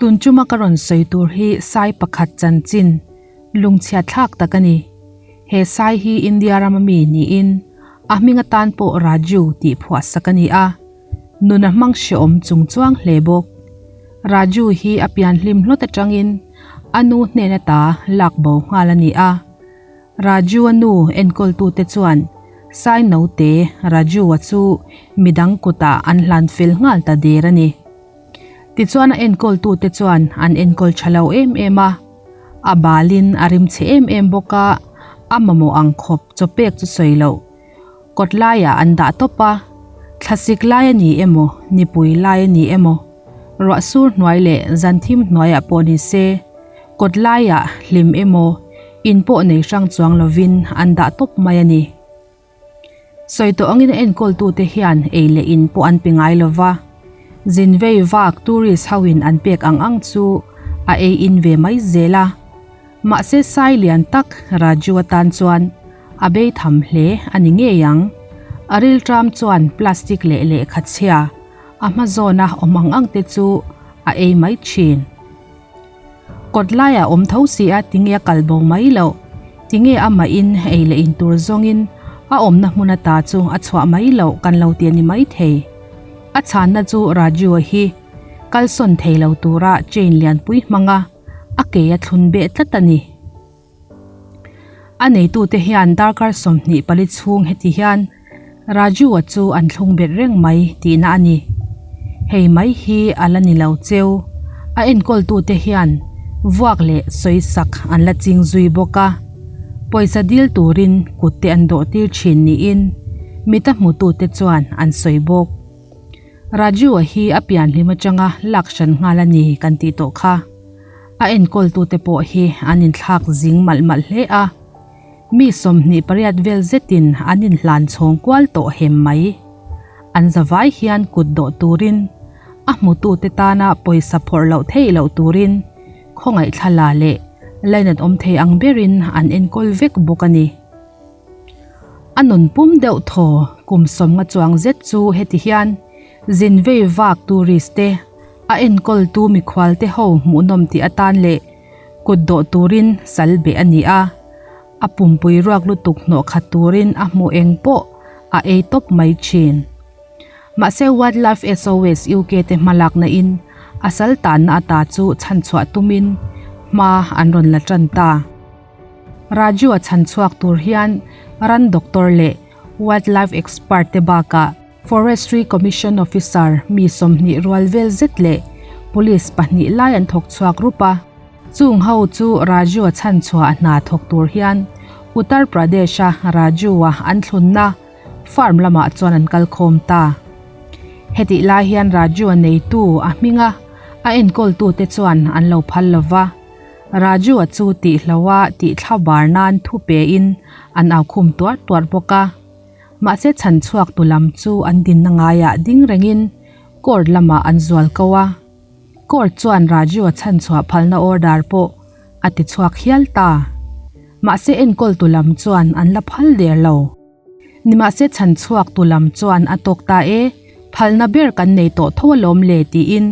Tun chuma ka rawn sawi tur hi sai pakhat chanchin lungchhiat thlak tak a ni. He sai hi India rama mi niin a hming atan pawh Raju tih phuah sak a ni a, nun a hmang hrehawm chung chuang hle bawk. Raju hi a pian hlim hlawt atangin a nu hnen ata lak bo nghal a ni a. Raju-a nu enkawltute chuan Sai naute Raju-a chu midang kutah an hlan fel nghal ta der a ni. Tichuan a enkawltute chuan an enkawl tha lo em em a, a balin a rim chhe em em bawk a, a mamawh ang khawp chaw pek chu sawi loh. Kawt laiah an dah tawp a, thlasik lai a ni emaw, nipui lai a ni emaw, ruah sur hnuai leh zan thim hnuaiah pawh ni se, kawt laiah hlim emaw, in pawh nei hrang chuang lovin an dah tawp mai a ni. Sawi tawh angin a enkawltute hian ei leh in pawh an pe ngai lo va, zin vei vak tourist hoin an pek ang ang chu a ei in ve mai zel a. Mahse sai lian tak Raju atan chuan a bei tham hle a ni ngei ang. A rilṭam chuan plastic leh lehkha chhia a hma zawna awm ang ang te chu a ei mai thin. Kawt laiah awm tho si a tinge a kal bo mai loh? Tinge amah in ei leh in tur zawngin a awmna hmun ata chu a chhuah mai loh kan lo ti a ni mai thei. A chhanna chu Raju-a hi kalsawn thei lo tura chain lianpui hmanga a ke a thlun beh tlat a ni. A neitute hian darkar 24 chhung heti hian Raju-a chu an thlung bet reng mai tihna a ni. Hei mai hi a la ni lo cheu. A enkawltute hian vuak leh sawisak an la ching zui bawk a. Pawisa dil turin kut te an dawh tir thin niin mita hmutute chuan an sawi bawk. Raju-a hi a pianhlim atanga lak hran nghal a ni kan tih tawh kha. A enkawltute pawh hi an inthlak zing malh malh hle a, mi 28 vel zetin an inhlan chhawng kual tawh hem mai. An zavai hian kut dawh turin, a hmutute tana pawisa phawrh loh theih loh turin khawngaih thlala leh lainat awm thei ang berin an enkawl vek bawk a ni. A nun pum deuh thaw kum 50 chuang zet chu heti hian zin vei vak tourist te, A enkawltu mikhualte ho hmuhnawm tih atan leh kut dawh turin sal beh a ni a, a pumpui ruak lutuk hnawh khat turin a hmuh eng pawh a ei tawp mai thin. Mahse Wildlife SOS UK te hmalakna in a sal tanna ata chu chhanchhuah tumin hma an rawn la tan ta. Raju a chhanchhuak tur hian ran doctor leh wildlife expert te bakah Forestry Commission Officer mi 20 rual vel zet leh Police pahnih lai an thawk chhuak rup a. Chung ho chu Raju-a chhanchhuah hna thawk tur hian Uttar Pradesh-a Raju-a an thlunna farm lamah chuan an kal khawm ta. Hetih lai hian Raju-a neitu a hminga a enkawltute chuan an lo phal lo va, Raju-a chu tihloha tihthla bar nan thu pein an au khum tuar tuar bawk a. Mahse chhan chhuak tu lam chu an dinna ngaiah ding rengin court lamah an zual ko a. Court chuan Raju-a chhan chhuah phalna order pawh a ti chhuak hial ta. Mahse enkawl tu lam chuan an la phal der lo. Nimahse chhan chhuak tu lam chuan a tawk ta e, phalna ber kan nei tawh tho alawm le tiin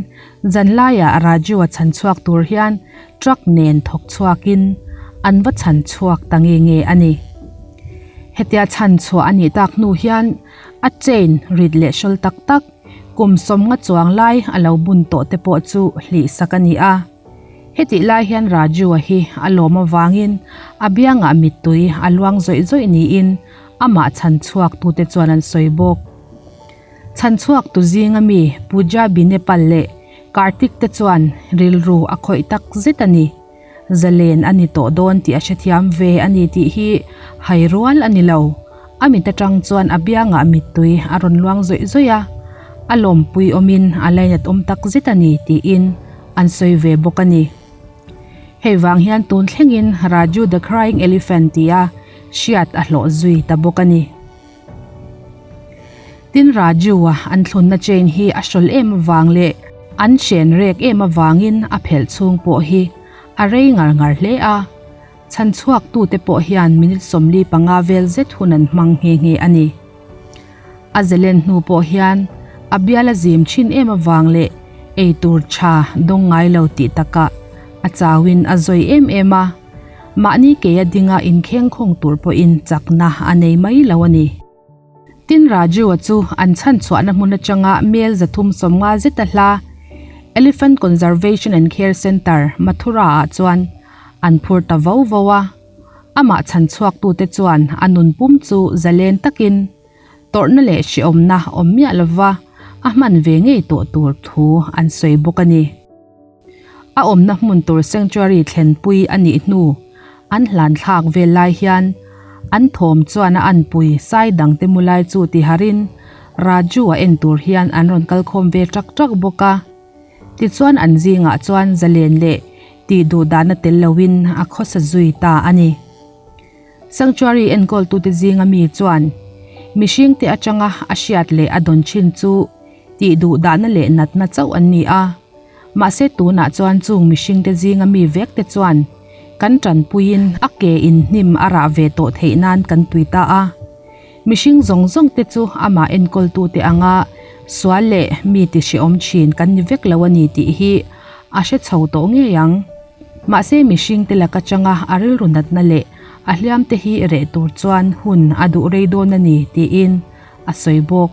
zanlaiah Raju-a chhan chhuak tur hian truck nen thawk chhuakin an va chhan chhuak ta nge nge a ni. Hetia chhan chhuah a nih tak hnu hian a chain rit leh hrawl tak tak kum 50 chuang lai a lo bun tawh te pawh chu hlih sak a ni a. Hetih lai hian Raju-a hi a lawm avangin a biangah mittui a luang zawih zawih niin amah chhan chhuak tute chuan an sawi bawk. Chhan chhuak tu zinga mi Pooja Binepal leh Kartik te chuan rilru a khawih tak zet a ni. Zalen a ni tawh dawn tih a hrethiam ve a ni tih hi hai rual a ni lo. A mit atang chuan a biangah mittui a rawn luang zawih zawih a, a lawmpui awmin a lainat awm tak zet a ni tiin an sawi ve bawk a ni. Hei vang hian tun thlengin Raju the Crying Elephant tia hriat a hlawh zui ta bawk a ni. Tin Raju-a an thlunna chain hi a hrawl em avang leh an hren rek em avangin a phelh chhung pawh hi a rei ngar ngar hle a, chhan chhuaktute pawh hian minute 45 vel zet hun an hmang nghe nghe a ni. A zelen hnu pawh hian a bial a zim thin em avang leh Ei tur tha dawng ngai lo tih takah a chauin a zawi em em a, mahni keia dinga inkhengkhawng tur pawhin chakna a nei mai lo a ni. Tin Raju-a chu an chhanchhuahna hmun atanga mel 350 zeta hla Elephant Conservation and Care Centre, Mathura-ah chuan an phur ta vo vo a. Amah chhanchhuaktute chuan a nun pum chu zalen takin tawrhna leh hrehawmna awm miah lova a hman ve ngei tawh tur thu an sawi bawk a ni. A awmna hmun tur sanctuary thlenpui a nih hnu an hlan thlak vel lai hian an thawm chuan a anpui sai dangte mu lai chu ti harin Raju a en tur hian an rawn kal khawm ve ṭak ṭak bawk a. Tichuan an zingah chuan zalen leh tih duh dahna tel loin a khawsa zui ta a ni. Sanctuary enkawltute zinga mi chuan mihringte atanga a hriat leh a dawn thin chu tih duh dahna leh natna chauh an ni a. Mahse tunah chuan chung mihringte zinga mi vekte chuan kan tanpuiin a ke in hnim a rah ve tawh theih nan kan pui ta a. Mihring zawng zawng te chu amah enkawltute anga sual leh mi ti hrehawm thin kan ni vek lo a ni tih hi a hre chho tawh ngei ang. Mahse mihringte lak atanga a rilru natna leh a hliamte hi reh tur chuan hun a duh rei dawn a ni tiin a sawi bawk.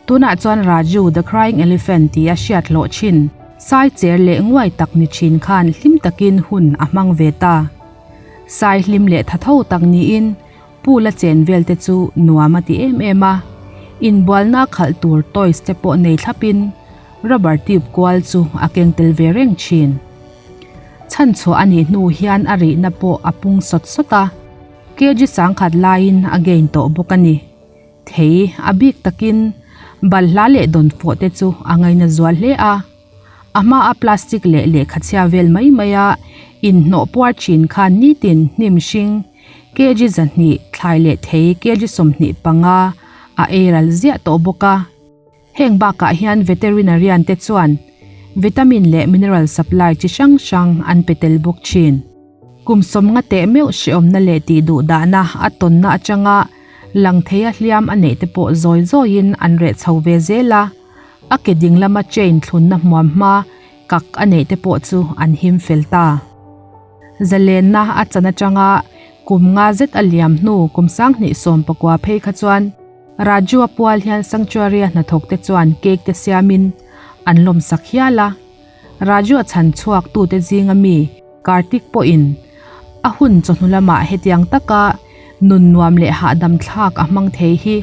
Tunah chuan Raju the Crying Elephant tih a hriat hlawh thin. Sai cher leh nguai tak ni thin khan hlim takin hun a hmang ve ta. Sai hlim leh tha tho tak niin pool a chen vel te chu nuam a ti em em a. Inbualna khalh tur toys te pawh nei thlapin rubber tube kual chu a keng tel ve reng thin. Chhanchhuah a nih hnu hian a rihna pawh a pung sawt sawt a, kg sangkhat laiin a gain tawh bawk a ni. Thei a bik takin balhla leh dawnfawh te chu a ngaina zual hle a, a hmaa plastic leh lehkha chhia vel mai maia inhnawh puar thin khan nitin hnim hring kg 200 thlai leh thei kg 25 a ei ral ziah tawh bawk a. Heng bakah hian veterinarian te chuan vitamin leh mineral supply chi hrang hrang an pe tel bawk thin. Kum sawmnga teh meuh hrehawmna leh tih duh dahna a tawnna atanga lang theia hliam a neih te pawh zawi zawiin an reh chho ve zel a, a ke ding lama chain thlunna hmuam hma kak a neih te pawh chu an him fel ta. Zalenna a chan atanga kum nga zet a liam hnu kum 2019 phei kha chuan Raju-a pual hian sanctuary-a hnathawk te chuan cake te siamin an lawmsak hial a. Raju-a chhan chhuak tute zinga mi Kartik pawhin a hun chawhnu lamah hetiang taka nun nuam leh hahdam thlak a hmang thei hi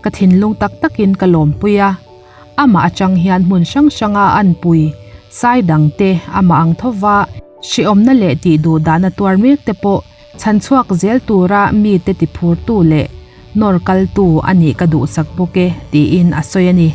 ka thinlung tak takin ka lawmpui a. Amah atang hian hmun hrang hranga an pui sai dangte amah ang thova hrehawmna leh tih duh dahna tuar mek te pawh Chhan chhuak zel tura mite tiphurtu leh nawr kaltu a nih ka duhsak bawk e, tiin a sawi a ni.